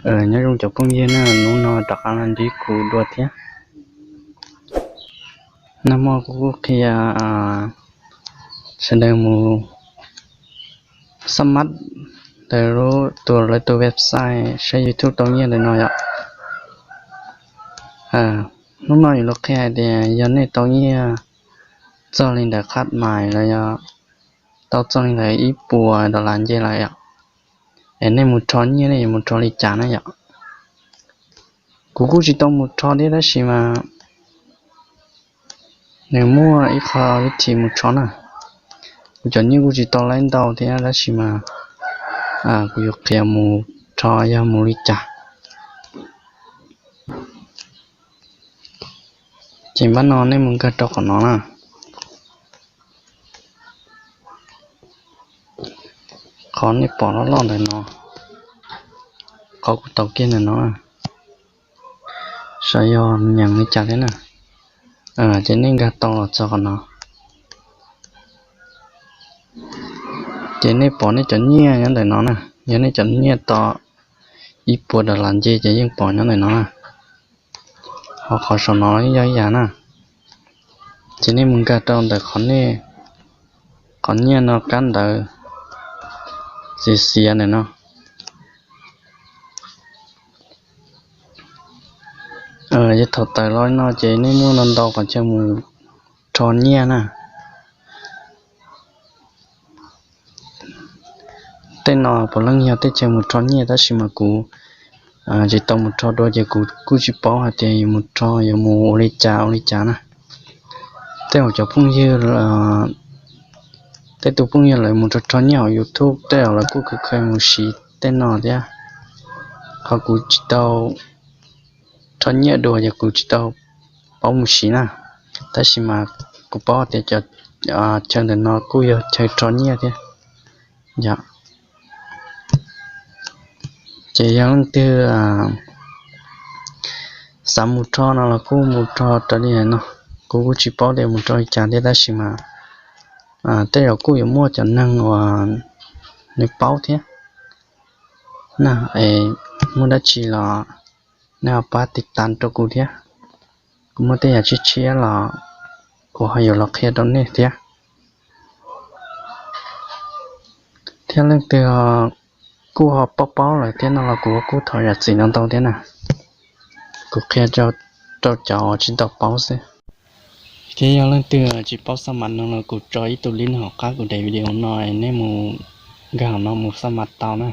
Nyob zoo cov phooj ywg na, hnub no rov qab los ntsib kuv dua thiab. Nag hmo kuv kuj qhia sawv daws mus xab mab ntawm lub tus lawv tus website saib YouTube tau nyiaj ntawm no yom. Hnub no yuav los qhia hais tias yog nej tau nyiaj txog li ntawm qhab mais los yog tau txog li ntawm ib puas dollar nce lawm yom, es nej mus rho nyiaj nej yuav mus rho li cas na yom. Kuv kuj tsis tau mus rho thiab tab sis mas nws muaj ib qho vib thim mus rho na. Kuv cov nyiaj kuj tsis tau laib ntau thiab tab sis mas kuv yuav qhia mus rho yog mus li cas. Ces npab no nej mus nkag rau qhov no na. Qhov nej pom loj loj ntawm no, qhov kuv taus kiag ntawm no na, xyov yog nyeem li cas thiab na. Ces nej nkag tau los txog qhov no, ces nej pom nej cov nyiaj nyob ntawm no na. Yog nej cov nyiaj tau ib puas dollar nce ces yeej pom nyob ntawm no na. Ho qhov saum no los yeej yog ib yam na. Ces nej mus nkag rau ntawm qhov nej, qhov nyiaj no kab ntawv xiav xiav ntawm no. Yog thaum tawm los no ces nej muaj ntau ntau qhov chaw mus rho nyiaj na. Tej no puav leej yog tej chaw mus rho nyiaj tab sis mas kuv tsis tau mus rho dua ces kuv kuj tsis paub hais tias yuav mus rho yuav mus ua li cas ua li cas na. Tej zaum cov phooj ywg, tej tus phooj ywg lawv mus rho rho nyiaj hauv YouTube tej zaum lawv kuj kheev kheev mus siv tej no thiab. Ho kuv tsis tau rho nyiaj dua ces kuv tsis tau paub mus siv na. Tab sis mas kuv paub tias cov chaw ntawm no kuj yog chaw rho nyiaj thiab. Ces yog leej twg xav mus rho no los kuj mus rho raws li no. Kuv kuj tsis paub tias mus rho li cas thiab tab sis mas tej zaum kuj yuav muaj cov neeg uas nws paub thiab na. Es muaj dab tsi los nej ho pab tiv tas rau kuv thiab. Kuv muaj tej yam tshiab tshiab los kuv ho yuav los qhia rau nej thiab. Thiab leej twg kuj ho paub paub lawm thiab no los kuv kuj thov zam txim ntau ntau thiab na. Kuv qhia rau cov tsis tau paub xwb. Thiab yog leej twg tsis paub xab mas no los kuv tso ib tug link hauv qab kuv daim video no, nej mus nkag hauv no mus xab mas tau na.